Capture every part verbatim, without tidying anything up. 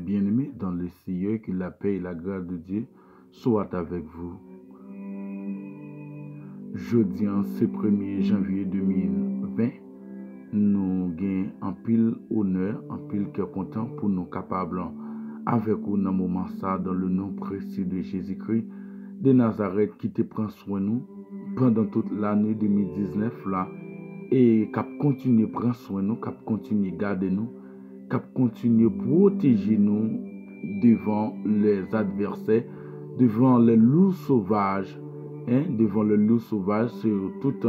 Bien-aimés dans le Seigneur, que la paix et la grâce de Dieu soient avec vous. Jodi a, se premye janvye de mil ven. Nou gen anpil onè, anpil kè kontan pou nou kapab avèk ou nan moman sa, dans le nom précieux de Jésus-Christ de Nazareth, ki te pran swen nou pandan tout lane de mil diznèf la, e k ap kontinye pran swen nou, k ap kontinye gade nou, k ap kontinye pwoteje nou devan lè advèsè, devan lè lou sovaj, en, devan lè lou sovaj, se tout,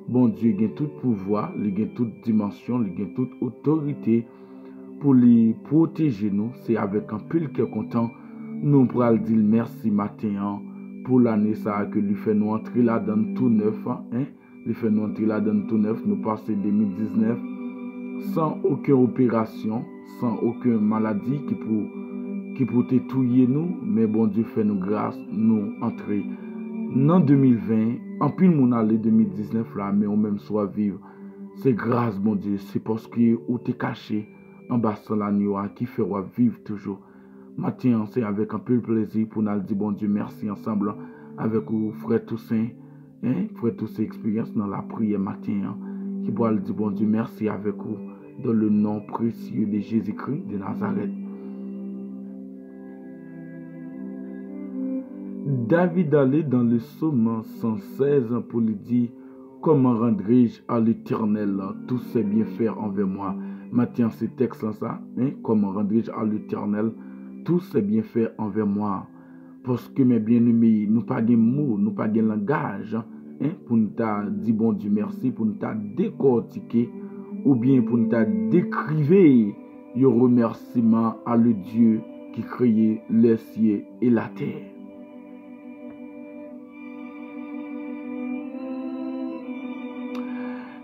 Bondye gen tout pouvwa, li gen tout dimansyon, li gen tout otorite pou li pwoteje nou. Se avèk anpil kè kontan nou pral di l mèsi maten an pou lane sa a ke li fè nou antre ladan l tou nèf, en. Li fè nou antre ladan l tou nèf, nou pase de mil diznèf san okenn operasyon, san okenn maladi ki pou, ki pou te touye nou, men Bondye fè nou gras, nou antre nan de mil ven. Anpil moun ale de mil diznèf la, men ou menm si w ap viv, se gras Bondye, se paske ou te kache anba san lagno a ki fè w ap viv toujou. Maten an, se avèk anpil plezi pou n al di Bondye mèsi ansanm avèk ou, frè Tousen, en, frè Tousen Eksperyans nan lapriyè maten an, ki pral di Bondye mèsi avèk ou, dans le nom précieux de Jésus-Christ de Nazareth. David ale dans le psaume san sèz pou li di, Comment rendrai-je à l'Éternel tous ses bienfaits envers moi? Maten an, se tèks lan sa, en, Comment rendrai-je à l'Éternel tous ses bienfaits envers moi? Paske, mes bien-aimés, nou pa gen mo, nou pa gen langaj, en, pou n ta di Bondye mèsi, pou n ta dekòtike, oubyen pou n ta dekrive yon remèsiman à le Dieu qui créé les cieux et la terre.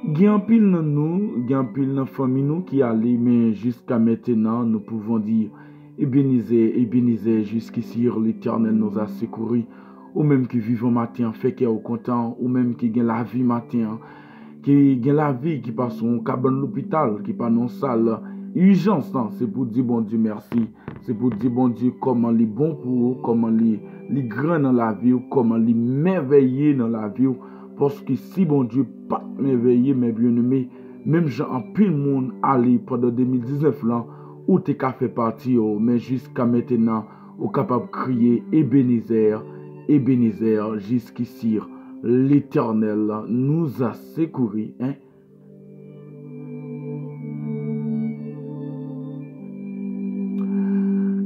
Gen anpil nan nou, gen anpil nan fanmi nou ki ale, men jiska mentenan, nous pouvons dire, Ebenezè, Ebenezè, jusqu'ici l'Éternel nous a secourus. Ou menm ki vivan maten an, fè kè w kontan, ou menm ki gen lavi maten an, ki gen lavi, ki pa sou yon kabann lopital, ki pa nan yon sal ijans, se pou di Bondye mèsi. Se pou di Bondye kòman li bon pou ou, kòman li, li gran nan lavi w, kòman li mèvèye nan lavi w. Paske si Bondye pa t mèvèye, mes bien-aimés, menm jan anpil moun ale pandan de mil diznèf lan, ou te ka fè pati yo, men jiska mentenan, ou kapab kriye, Ebenezè, Ebenezè, jusqu'ici l'Éternel nous a secourus, en.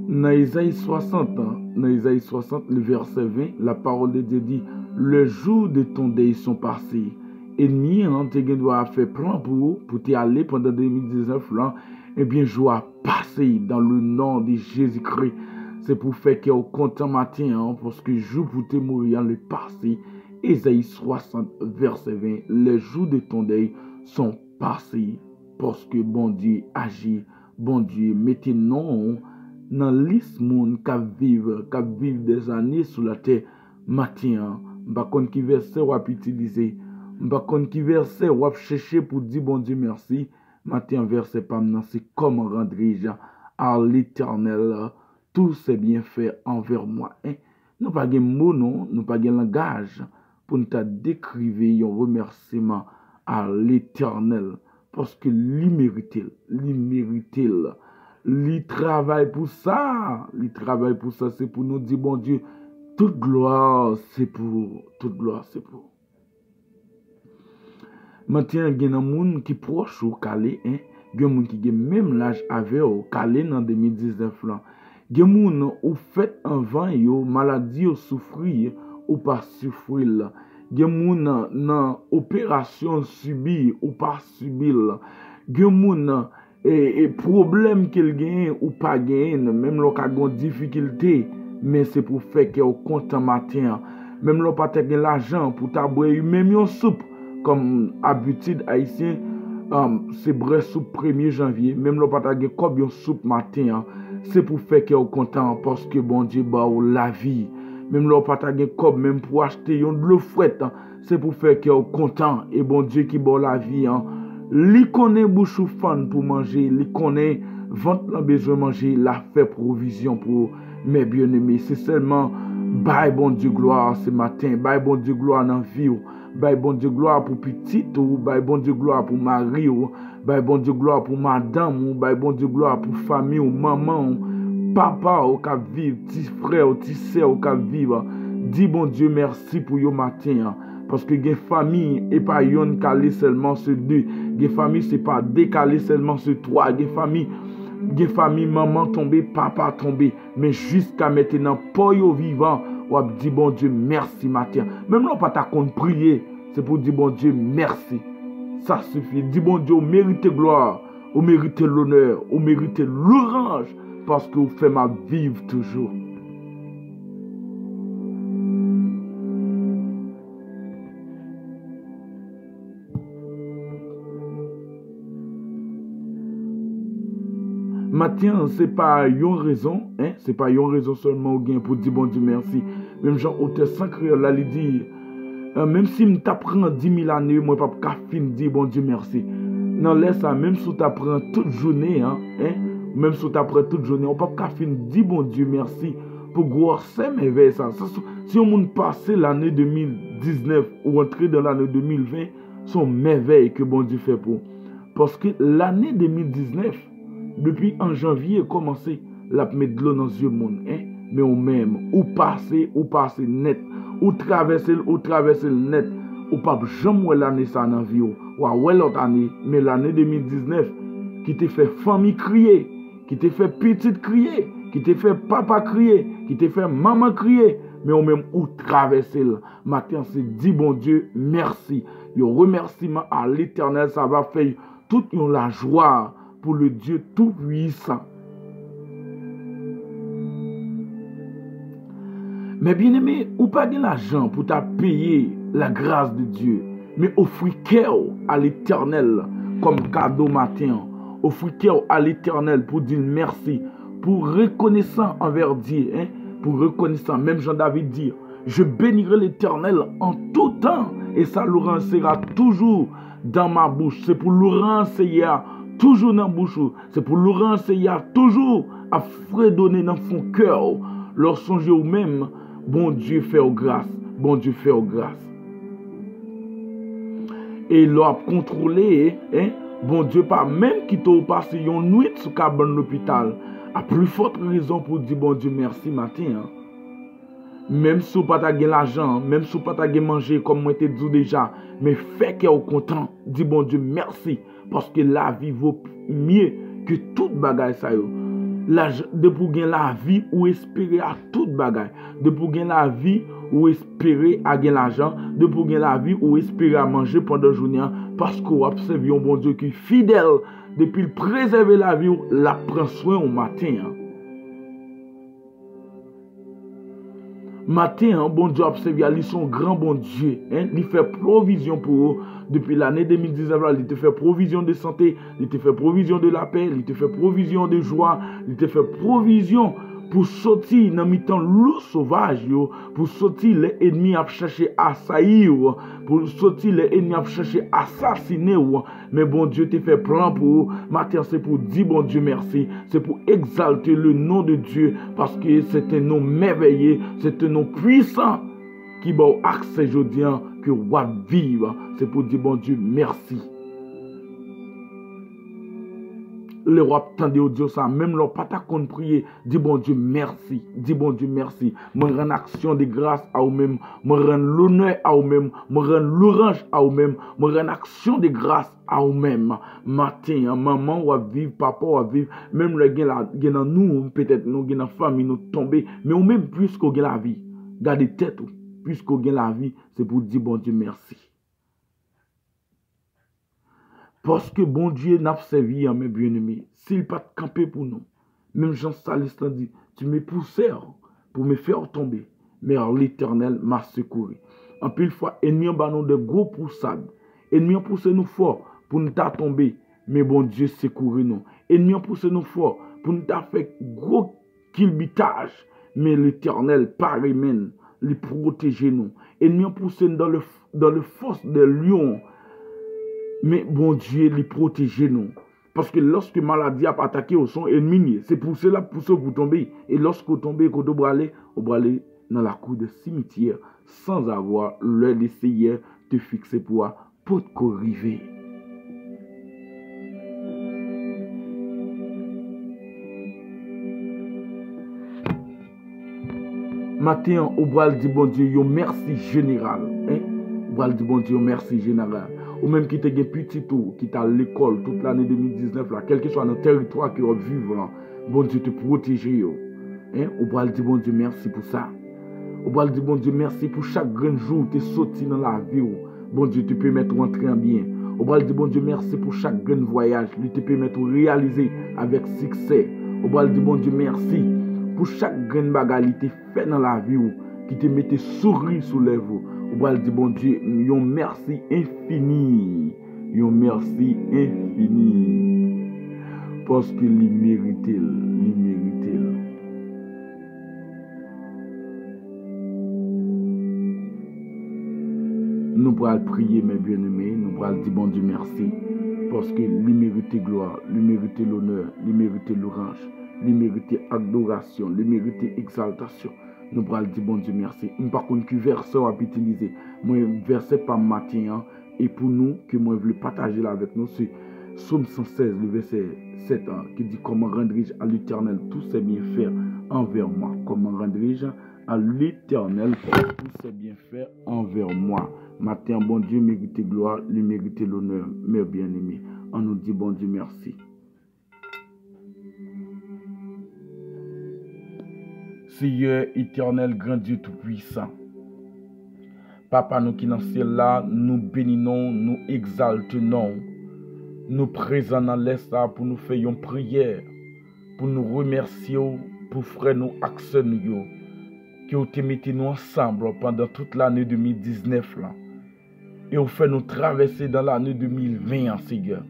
Nan Ezayi swasant, nan Ezayi swasant, le verset vingt, la parole de Dieu dit, Les jours de ton deuil sont passés. Ènmi an te gen dwa fè plan pou ou, pou te ale pandan de mil diznèf lan, ebyen, jou a pase dans le nom de Jésus-Christ. Se pou fè kè w kontan maten an, paske jou pou te mouri an, li pase. Ezayi swasant, verset vingt, Les jours de ton deuil sont passés, paske Bondye aji, Bondye mete non w nan lis moun k ap viv, k ap viv dèzane sou latè maten an. M pa konn ki vèsè w ap itilize, m pa konn ki vèsè w ap chèche pou di Bondye mèsi. Maten an, vèsè pa m nan se, Comment rendrai-je à l'Éternel tous ses bienfaits envers moi? En, nou pa gen mo non, nou pa gen langaj pou n ta dekrive yon remèsiman à l'Éternel, paske li merite l, li merite l. Li travay pou sa, li travay pou sa, se pou nou di Bondye, tout glwa se pou ou, tout glwa se pou ou. Maten an, gen nan moun ki pwòch ou k ale, en, gen moun ki gen menm laj avè w k ale nan de mil diznèf lan. Gen moun ou fèt anvan yo, maladi yo soufri, ou pa soufri l. Gen moun nan, nan operasyon l sibi, ou pa sibi l. Gen moun nan, e, e pwoblèm ke l genyen, ou pa genyen l. Menm lè w ka gen yon difikilte, men se pou fè kè w kontan maten an. Menm lè w pa ta gen lajan pou ta bwè menm yon soup, kòm abitid ayisyen, um, se bwè soup premye janvye. Menm lè w pa ta gen kòb yon soup maten an, se pou fè kè w kontan paske Bondye ba w lavi. Menm lè w pa ta gen kòb menm pou achte yon dlo frèt, se pou fè kè w kontan. E Bondye ki ba w lavi an, li konnen bouch ou fann pou manje, li konnen Vant lan bezwen manje, l ap fè pwovizyon pou ou. Mè byeneme, se sèlman bay Bondye glwa se maten. Bay Bondye glwa nan vi w. Bay Bondye glwa pou pitit ou. Bay Bondye glwa pou mari w. Bay Bondye glwa pou madanm ou. Bay Bondye glwa pou fanmi w, manman w, papa w k ap viv, ti frè w, ti sè w k ap viv. Di Bondye mèsi pou yo maten an. Paske gen fanmi, e pa yonn k ale sèlman, se de. Gen fanmi, se pa de k ale sèlman, se twa. Gen fanmi, gen fanmi, manman tonbe, papa tonbe. Men jiska mentenan, pa yo vivan, w ap di Bondye mèsi maten an. Menm lè w pa ta konn priye, se pou w di Bondye mèsi. Sa sifi. Di Bondye ou merite glwa, ou merite lonè, ou merite lwanj, paske ou fè m ap viv toujou. Maten an, se pa yon rezon, en, se pa yon rezon sèlman ou gen pou di Bondye mèsi. Menm jan otè San Kreyòl la, li di, eh, menm si m ta pran di mil ane, mwen p ap ka fin di Bondye mèsi. Nan lè sa, menm si w ta pran tout jounen an, en, menm si w ta pran tout jounen an, ou p ap ka fin di Bondye mèsi pou gwosè mèvèy sa. Sa, si, si yon moun pase lane de mil diznèf ou antre dan lane de mil ven, se yon mèvèy ke Bondye fè pou ou. Paske lane de mil diznèf, depi an janvye kòmanse, l ap met dlo nan zye moun, en. Men ou menm, ou pase, ou pase nèt. Ou travèse l, ou travèse l nèt. Ou p ap janm wè lane sa nan vi w. W a wè lòt ane, men lane de mil diznèf, ki te fè fanmi kriye, ki te fè pitit kriye, ki te fè papa kriye, ki te fè manman kriye, men ou menm ou travèse l. Maten an, se di Bondye mèsi. Yon remèsiman a Letènèl, sa va fè tout yon lajwa pour le Dieu Tout-Puissant. Mè byeneme, ou pa gen lajan pou ta peye la grâce de Dieu, men ofri kè w a Letènèl kòm kado maten an. Ofri kè w a Letènèl pou di l mèsi, pou rekonesan anvè Dye, en, pou rekonesan. Menm jan David di, Je bénirai l'Éternel en tout temps, et sa louange sera toujours dans ma bouche. Se pou lorans Seyè a toujou nan bouch ou. Se pou lorans Seyè a toujou ap fredonnen nan fon kè w. Lè w sonje ou menm, Bondye fè w gras. Bondye fè w gras. E lè w ap kontwole, en, Bondye pa menm kite w pase yon nwit sou kabann lopital. A pli fòt rezon pou w di Bondye mèsi maten an. Menm si w pa ta gen lajan, menm si w pa ta gen manje, kòm mwen te di w deja, men fè kè w kontan, di Bondye mèsi, paske lavi vo mye ke tout bagay sa yo. Laj-, depi w gen lavi, ou espere a tout bagay. Depi w gen lavi, ou espere a gen lajan. Depi w gen lavi, ou espere a manje pandan jounen an, paske w ap sèvi yon Bondye ki fidèl. Depi l prezève lavi w, l ap pran swen w maten an. Maten an, Bondye w ap sèvi a, li se yon gran Bondye, en, li fè pwovizyon pou ou. Depi lane de mil diznèf la, li te fè pwovizyon de sante, li te fè pwovizyon de lapè, li te fè pwovizyon de jwa, li te fè pwovizyon pou soti nan mitan lou sovaj yo, pou soti lè ènmi ap chache asayi w, pou soti lè ènmi ap chache asasinen w, Men Bondye te fè plan pou ou. Maten an, se pou di Bondye mèsi. Se pou egzalte le non de Dye, paske se te non mèvèye, se te non pwisan ki ba w aksè jodi an ke w ap viv. Se pou di Bondye mèsi. Lè w ap tande yo di w sa, menm lè w pa ta konn priye, di Bondye mèsi. Di Bondye mèsi. Mwen rann aksyon de gras a ou menm. Mwen rann lonè a ou menm. Mwen rann lwanj a ou menm. Mwen rann aksyon de gras a ou menm. Maten an, manman w ap viv, papa w ap viv, menm lè gen la, gen nan nou, petèt nou, gen nan fanmi nou tonbe, men ou menm, piske w gen lavi, gade tèt ou, piske w gen lavi, se pou w di Bondye mèsi. Paske Bondye n ap sèvi an, men byeneme, si l pa t kanpe pou nou, menm jan salis lan di, tu me poussais pour me faire tomber, mais l'Éternel m'a secouru. Anpil fwa, ènmi an ba nou de gwo pousad. Ènmi an pouse nou fò pou nou ta tonbe, men Bondye sekouri nou. Ènmi an pouse nou fò pou nou ta fè gwo kilbitaj, men Letènèl pa renmen n, li pwoteje nou. Ènmi an pouse n dans le, dans le fosse des lions, men Bondye, li pwoteje nou. Paske lòske maladi ap atake w, se yon ènmi l ye. Se pouse l ap pouse w pou w tonbe. E lòske w tonbe, kote w prale? Ou prale nan lakou de simityè, sans avoir le, le Seyè te fikse pou a potko rive. Maten an, ou pral di Bondye yon mèsi jeneral, en? Ou pral di Bondye yon mèsi jeneral. Ou menm ki te gen pitit ou, ki t al lekòl tout lane de mil diznèf la, kèlkeswa nan tèritwa ke w ap viv lan, Bondye te pwoteje yo. En? Ou pral di Bondye mèsi pou sa. Ou pral di Bondye mèsi pou chak grenn jou ou te soti nan lavi w. Bondye te pèmèt ou antre an byen. Ou pral di Bondye mèsi pou chak grenn vwayaj li te pèmèt ou reyalize avèk siksè. Ou pral di Bondye mèsi pou chak grenn bagay li te fè nan lavi w ki te mete souri sou lèv ou. Ou pral di Bondye yon mèsi enfini. Yon mèsi enfini. Paske li merite l, li merite l. Nou pral priye, men byeneme, nou pral di Bondye mèsi. Paske li merite glwa, li merite lonè, li merite lwanj, li merite adorasyon, li merite egzaltasyon. Nou pral di Bondye mèsi. M pa konn ki vèsè w ap itilize. Mwen, vèsè pa m maten an, e pou nou, ke mwen vle pataje l avèk nou, se Sòm san sèz, le vèsè sèt an, ki di, Comment rendrai-je à l'Éternel tous ses bienfaits envers moi? Comment rendrai-je à l'Éternel tous ses bienfaits envers moi? Maten an, Bondye merite glwa, li merite lonè, mè byeneme. Ann nou di Bondye mèsi. Seyè etènèl, gran Dye toupwisan, Papa nou ki nan syèl la, nou beni non w, nou egzalte non w. Nou prezan nan lè sa a pou nou fè yon priyè, pou nou remèsye w pou frè nou ak sè nou yo, ke w te mete nou ansanm pandan tout lane de mil diznèf lan. E w fè nou travèse dan lane de mil ven an, Seyè.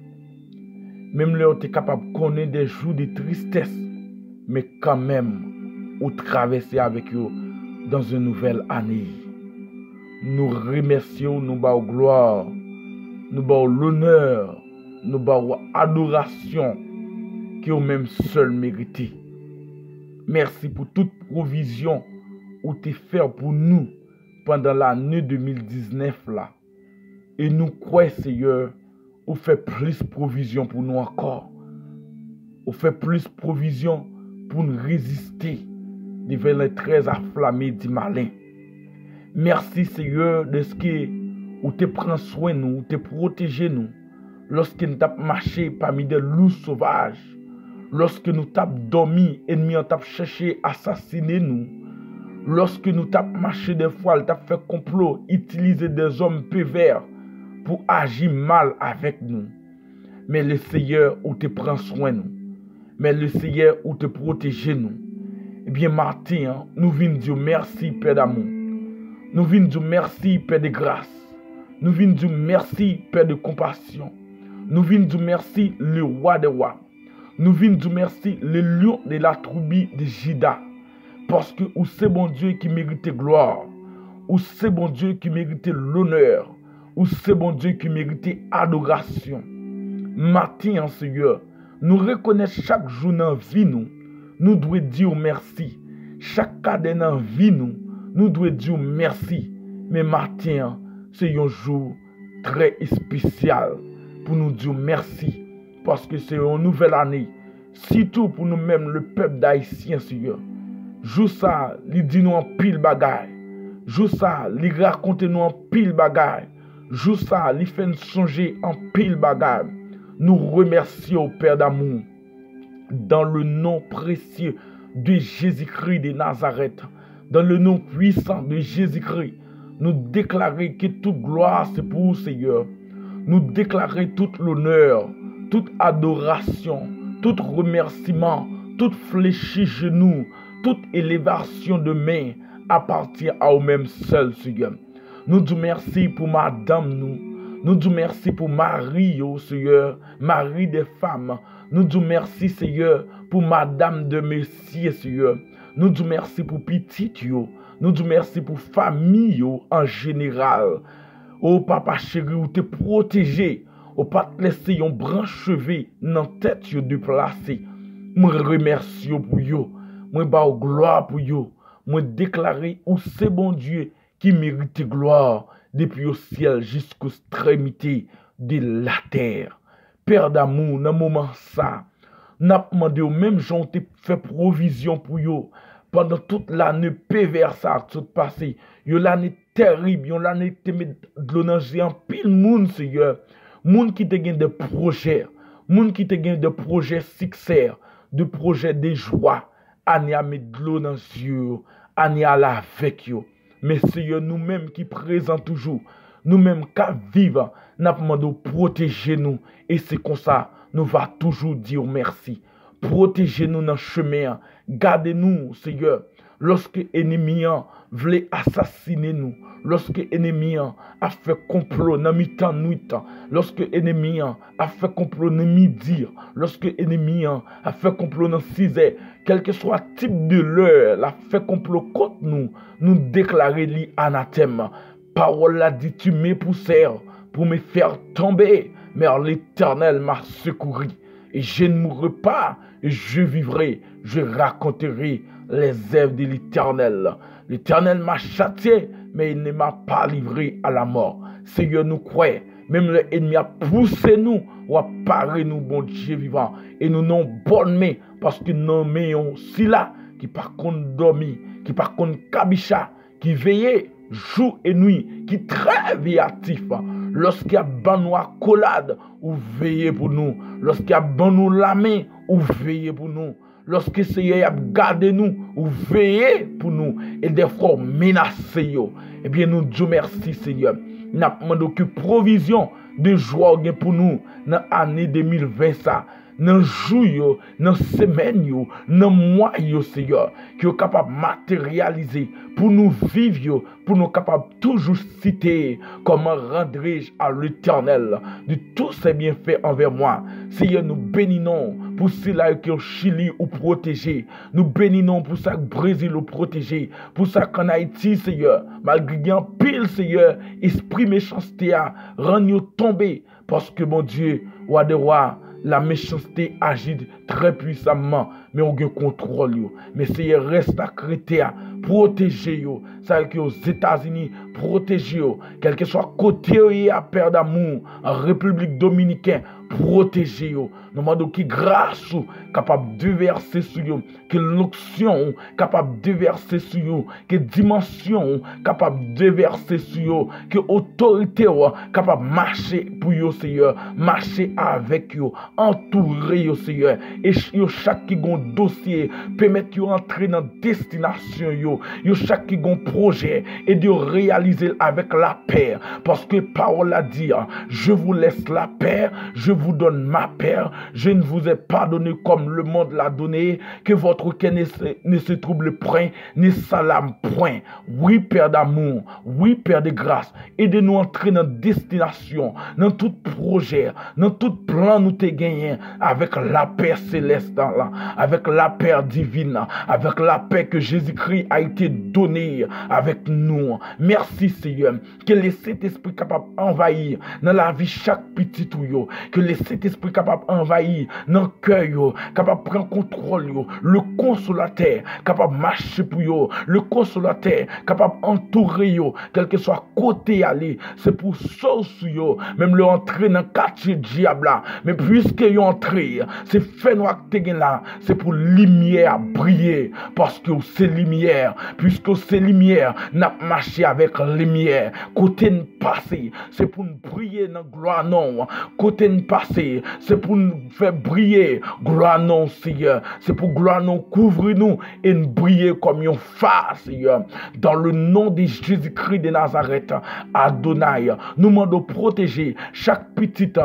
Menm lè w te kapab konnen de jou de tristès, men kanmenm, ou travèse avèk yo dans une nouvelle année. Nou remèsye w, nou ba w glwa, nou ba w lonè, nou ba w adorasyon ke w menm sèl merite. Mèsi pou tout pwovizyon ou te fè pou nou pandan lane de mil diznèf la. E nou kwè, Seyè, ou fè plis pwovizyon pou nou ankò. Ou fè plis pwovizyon pou n reziste devan les traits enflammés du malin. Mèsi, Seyè, dèske ou te pran swen nou, ou te pwoteje nou, lòske n t ap mache pami de lou sovaj, lòske nou t ap dòmi, ènmi an t ap chèche asasinen nou, lòske nou t ap mache, dèfwa, l t ap fè konplo, itilize dèzòm pèvè pou aji mal avèk nou. Men Leseyè, ou te pran swen nou. Men Leseyè, ou te pwoteje nou. Ebyen, maten an, nou vin di w mèsi, Pè damou. Nou vin di w mèsi, Pè de gras. Nou vin di w mèsi, Pè de konpasyon. Nou vin di w mèsi, Lewa dè wa. Nou vin di w mèsi, le Lion de la tribu de Juda. Paske ou se Bondye ki merite glwa. Ou se Bondye ki merite lonè. Ou se Bondye ki merite adorasyon. Maten an, Seyè, nou rekonèt chak jou nan vi nou, nou dwe di w mèsi. Chak kadè nan vi nou, nou dwe di w mèsi. Men maten an, se yon jou trè espesyal pou nou di w mèsi, paske se yon nouvèl ane, sitou pou nou menm, le pèp dayisyen, Seyè. Jou sa a, li di nou anpil bagay. Jou sa a, li rakonte nou anpil bagay. Jou sa a, li fè n sonje anpil bagay. Nou remèsye w, Pè damou. Dans le nom précieux de Jésus-Christ de Nazareth, dans le nom puissant de Jésus-Christ, nou deklare ke tout glwa se pou ou, Seyè. Nou deklare tout lonè, tout adorasyon, tout remèsiman, tout flechi jenou, tout elevasyon de men apatyen a ou menm sèl, Seyè. Nou di w mèsi pou madanm nou. Nou di w mèsi pou mari yo, Seyè, mari de fam. Nou di w mèsi, Seyè, pou madam de mesye, Seyè. Nou di w mèsi pou pitit yo. Nou di w mèsi pou fanmi yo an jeneral. O Papa cheri, ou te pwoteje, Ou pa t lese yon branch cheve nan tèt yo deplase. Mwen remèsye w pou yo. Mwen ba w glwa pou yo. Mwen deklare ou se Bondye ki merite glwa depi o syèl jiskostreksimite de latè. Pè damou, nan moman sa, n ap mande w menm jan w te fè pwovizyon pou yo pandan tout lane pèvè sa a t sot pase, yon lane tèrib, yon lane ki te met dlo nan je anpil moun, Seyè. Moun ki te gen de pwojè, moun ki te gen de pwojè siksè, de pwojè de jwa, ane a met dlo nan zye yo, ane a ale avèk yo. Men Seyè, nou menm ki prezan toujou, nou menm k ap viv, n ap mande w pwoteje nou, e se konsa nou va toujou di w mèsi. Pwoteje nou nan chemen an, gade nou, Seyè, lòske enemi an vle asasinen nou, lòske enemi an ap fè konplo nan mitan nwit, lòske enemi an ap fè konplo nan midi, lòske enemi an ap fè konplo nan sizè, kèlkeswa tip de lè l ap fè konplo kont nou, nou deklare li anatèm. Pawòl la di, tu m'époussais pour me faire tomber, mais l'Éternel m'a secouru. Et je ne mourrai pas, et je vivrai, je raconterai les œuvres de l'Éternel. L'Éternel m'a châtié, mais il ne m'a pas livré à la mort. Seyè, nou kwè, menm lè enmi a pouse nou, w ap pare nou, Bondye vivan. E nou nan yon bòn men, paske nan men yon sila ki pa konn dòmi, ki pa konn kabicha, ki veye jou e nwi, ki trè veyatif. Lòske y ap ban nou akolad, ou veye pou nou. Lòske y ap ban nou lamen, ou veye pou nou. Lòske, Seyè, y ap gade nou, ou veye pou nou. E dèfwa w menase yo. Ebyen, nou di w mèsi, Seyè. N ap mande w ke pwovizyon de jwa w gen pou nou nan ane de mil ven sa, nan jou yo, nan semèn yo, nan mwa yo, Seyè, ke yo kapab materyalize pou nou viv yo, pou nou kapab toujou site: Comment rendrai-je à l'Éternel de tous ses bienfaits envers moi? Seyè, nou beni non w pou sila yo ke o Chili ou pwoteje. Nou beni non w pou sa k Brezil ou pwoteje. Pou sa k ann Ayiti, Seyè, malgre gen anpil, Seyè, espri mechanste a rann yo tonbe. Paske, Bondye, wa dè wa, la mechanste aji trè pwisamman, men ou gen kontwòl yo. Men, Seyè, rès la k rete a, pwoteje yo. Sa yo ki Ozetazini, pwoteje yo. Kèlkeswa kote yo ye a, Pè damou, an Repiblik Dominiken, pwoteje yo. Nou mande w ke gras ou kapab devèse sou yo, ke lonksyon ou kapab devèse sou yo, ke dimansyon ou kapab devèse sou yo, ke otorite w kapab mache pou yo, Seyè, mache avèk yo, antoure yo, Seyè. E ch-, yo chak ki gon dosye, pèmèt yo antre nan destinasyon yo. Yo chak ki gon pwojè, ede yo reyalize l avèk lapè. Paske pawòl la di, je vous laisse la paix, je vous donne ma paix, je ne vous ai pas donné comme le monde l'a donné, que votre cœur ne se, ne se trouble point, ne s'alarme point. Wi, Pè damou, wi, Pè de gras, ede nou antre nan destinasyon, nan tout pwojè, nan tout plan nou te genyen, avèk lapè selès la, avèk lapè divin la, avèk lapè ke Jezikri a ete done avèk nou. Mèsi, Seyè. Ke Lesentespri kapab anvayi nan lavi chak pitit ou yo. Ke Lesentespri kapab anvayi nan kè yo, kapab pran kontwòl yo. Le Konsolatè kapab mache pou yo. Le Konsolatè kapab antoure yo, kèlkeswa kote y ale. Se pou sow sou yo. Menm lè yo antre nan katye dyab la. Men piske yo antre, se fènwa k te gen la, se pou limyè a briye. Paske w se limyè. Piske w se limyè, n ap mache avèk limyè. Kote n pase, se pou n briye nan glwa non w. Kote n pase, se pou n fè briye glwa non w, Seyè. Se pou glwa non w kouvri nou e n briye kòm yon fa, Seyè. Dans le nom de Jésus-Christ de Nazareth, Adonai, nou mande w pwoteje chak pitit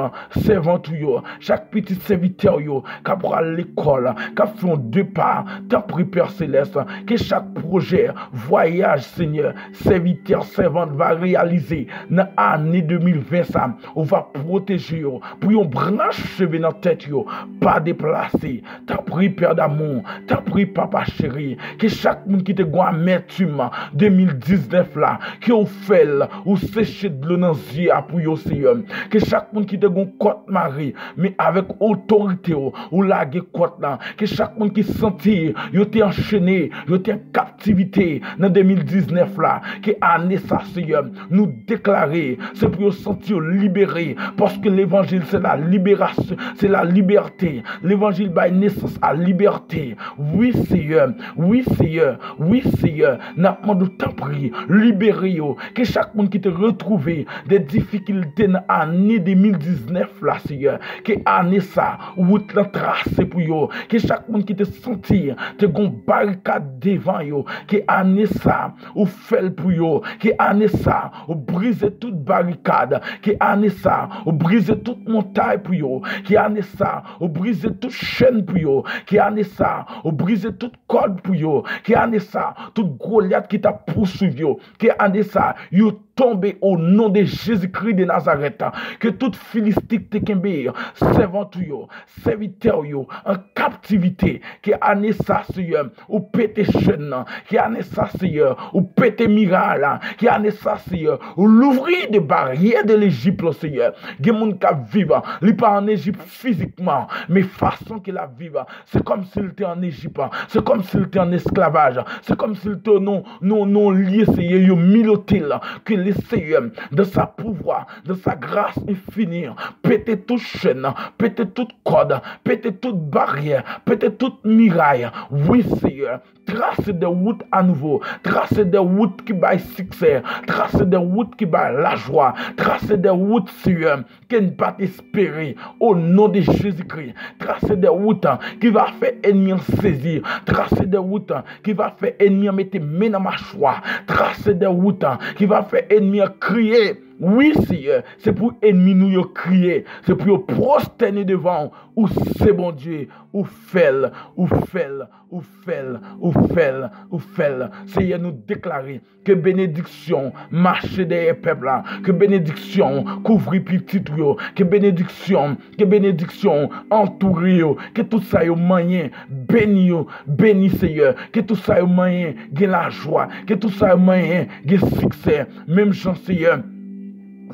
sèvant ou yo, chak pitit sèvitè w yo k ap pral lekòl, k ap fè yon depa. Tanpri, Pè Selès, ke chak pwojè, vwayaj, Senyè, sèvitè, sèvant va reyalize nan ane de mil ven sa, ou va pwoteje yo pou yo branch cheve nan tèt yo pa deplase. Tanpri, Pè damou, tanpri, Papa cheri, ke chak moun ki te gon amètim de mil diznèf la, ke ou fè l, ou seche dlo nan zye a pou yo, Seyè. Ke chak moun ki te gon kòt mare, men avèk otorite w, ou lage kòt la. Ke chak moun ki santi yo te anchene, yo te an kaptivite nan de mil diznèf la, ke ane sa, Seyè, nou deklare, se pou yo santi yo libere, paske levanjil se la liberasyon, se la libète. Levanjil bay nesans a libète. Wi, Seyè, wi, Seyè, wi, Seyè, n ap mande w, tanpri, libere yo. Ke chak moun ki te retwouve de difikilte nan ane de mil diznèf la, Seyè, ke ane sa, wout lan trase pou yo. Ke chak moun ki te santi te gon barikad devan yo, ke ane sa, ou fè l pou yo. Ke ane sa, ou brize tout barikad. Ke ane sa, ou brize tout montay pou yo. Ke ane sa, ou brize tout chèn pou yo. Ke ane sa, ou brize tout kòd pou yo. Ke ane sa, tout Golyat ki t ap pouswiv yo, ke ane sa, yo tonbe o non de Jezikri de Nazarèt. Ke tout Filisti ki te kenbe sèvant ou yo, sèvitè w yo an kaptivite, ke ane sa, Seyè, ou pete chèn nan. Ke ane sa, Seyè, ou pete miray la. Ke ane sa, Seyè, ou louvri de baryè de Lejip la, Seyè. Gen moun k ap viv, li pa an Ejip fizikman, men fason ke l ap viv, se kòmsi l te an Ejip, se kòmsi l te an esklavaj, se kòmsi l te nan, nan, nan lye, Seyè, yo milote l. Ke le Seyè, dans sa pouvwa, dans sa grâce infinie, pete tout chèn, pete tout kòd, pete tout baryè, pete tout miray. Wi, Seyè, trase de wout a nouvo, trase de wout ki bay siksè, trase de wout ki bay lajwa, trase de wout, Seyè, ke n pa t espere, o non de Jezikri. Trase de wout ki va fè ènmi an sezi, trase de wout ki va fè ènmi an mete men nan machwa, trase de wout ki va fè ènmi an kriye. Wi, Seyè, se pou ènmi nou yo kriye, se pou yo pwostène devan w. Ou se Bondye, ou fè l, ou fè l, ou fè l, ou fè l, ou fè l. Seyè, nou deklare ke benediksyon mache dèyè pèp la, ke benediksyon kouvri pitit ou yo, ke benediksyon, ke benediksyon antoure yo, ke tout sa yo manyen beni yo, beni, Seyè, ke tout sa yo manyen gen lajwa, ke tout sa yo manyen gen siksè. Menm jan, Seyè,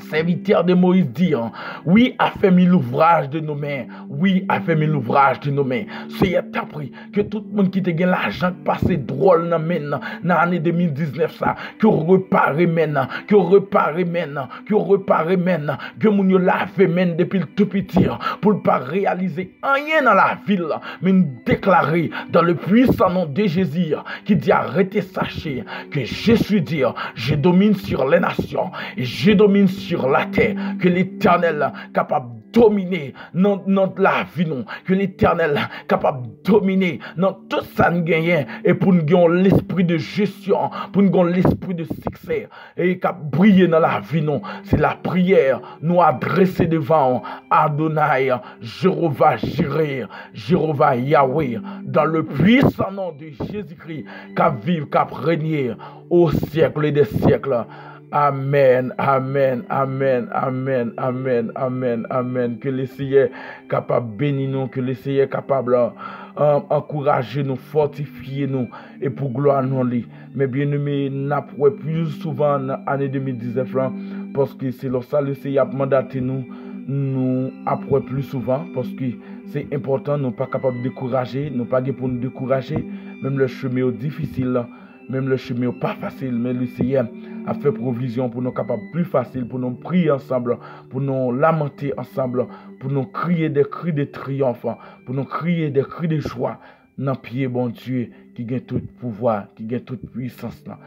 serviteur de Moïse dit, hein, oui, affermis l'ouvrage de nos mains. Oui, affermis l'ouvrage de nos mains. Seyè, tanpri, ke tout moun ki te gen lajan k pase dwòl nan men n nan ane de mil diznèf sa, ke w repare men n, ke w repare men n, ke w repare men n, ke moun yo lave men n depi l tou piti, pou l pa reyalize anyen nan lavi l, men n deklare dans le puissant nom de Jésus, ki di arete sache, que je suis Dieu, je domine sur les nations, et je domine sur la terre, ke Letènèl kapab domine nan, nan lavi nou, ke Letènèl kapab domine nan tout sa n genyen, e pou n gen yon lespri de jesyon, pou n gen yon lespri de siksè, e k ap briye nan lavi nou. Se lapriyè nou adrese devan w, Adonai, Jewova Jire, Jewova Yawe, dans le puissant nom de Jezikri, k ap viv, k ap renye au siècle des siècles. Amèn, amèn, amèn, amèn, amèn, amèn, amèn, amèn. Ke Leseyè kapab beni nou, ke Leseyè kapab, euh, ankouraje nou, fòtifye nou, e pou glwa non li. Men byeneme, n ap wè pli souvan nan ane de mil diznèf lan, paske se lòsa Leseyè ap mandate nou, nou ap wè pli souvan, paske se enpòtan, nou pa kapab dekouraje, nou pa gen pou n dekouraje, menm lè chemen yo difisil, menm lè chemen yo pa fasil, men Leseyè ap fè pwovizyon pou nou kapab pli fasil, pou nou priye ansanm, pou nou lamante ansanm, pou nou kriye de kri de triyonf, pou nou kriye de kri de jwa nan pye Bondye ki gen tout pouvwa, ki gen tout pwisans lan.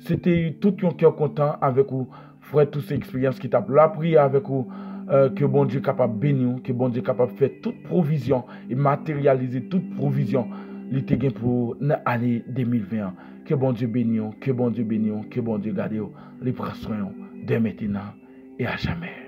Se te tout yon kè kontan avèk ou, frè, tout se eksperyans ki t ap lapriyè avèk ou, euh, ke Bondye kapab beni w, ke Bondye kapab fè tout pwovizyon e materyalize tout pwovizyon li te gen pou ou nan ane de mil ven an. Ke Bondye beni w, ke Bondye beni w, ke Bondye gade w, li pran swen w dè mentenan e a jamè.